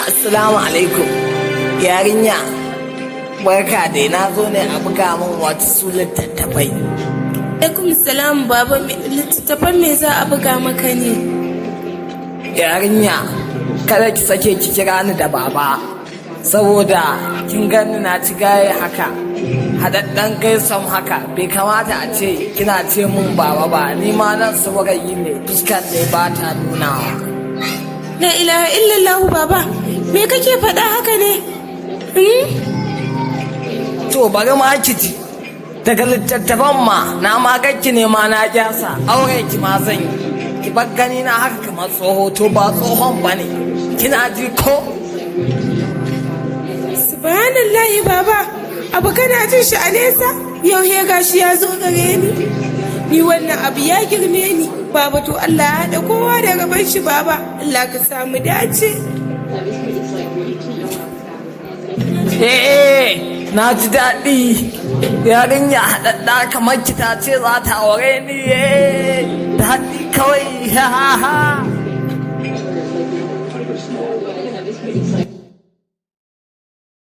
Assalamu alaikum. Yarinya, barka dai, na zo ne a buga min wasu littattafai. Alaikum salam baba, littattafan me za a buga maka ne? Yarinya, kada ki sake ki kira ni da baba, saboda kin gani na ci gaye haka, haɗaɗɗen gaisan haka, bai kamata a ce kina ce mun baba ba, ni ma nan saurayi ne, fuskar ne ba ta nunawa. La ilaha illallah baba, me kake faɗa haka ne? Hmm? To bari ma ki ji, daga littattafan ma na ma ki ne ma na kyasa, aure ki ma zan yi. Ki bar gani na haka kamar tsoho, to ba tsohon ba ne. Kina ji ko? Subhanallahi baba, abu kana jin shi a nesa, yau he gashi ya zo gare ni. Ni wannan abu ya girme ni, baba, to Allah ya haɗa kowa da gaban shi baba, Allah ka samu dace. Eh, na ji daɗi. Yarinya haɗaɗɗa kamar ki ta ce za ta aure ni, eh, daɗi kawai, ha ha ha.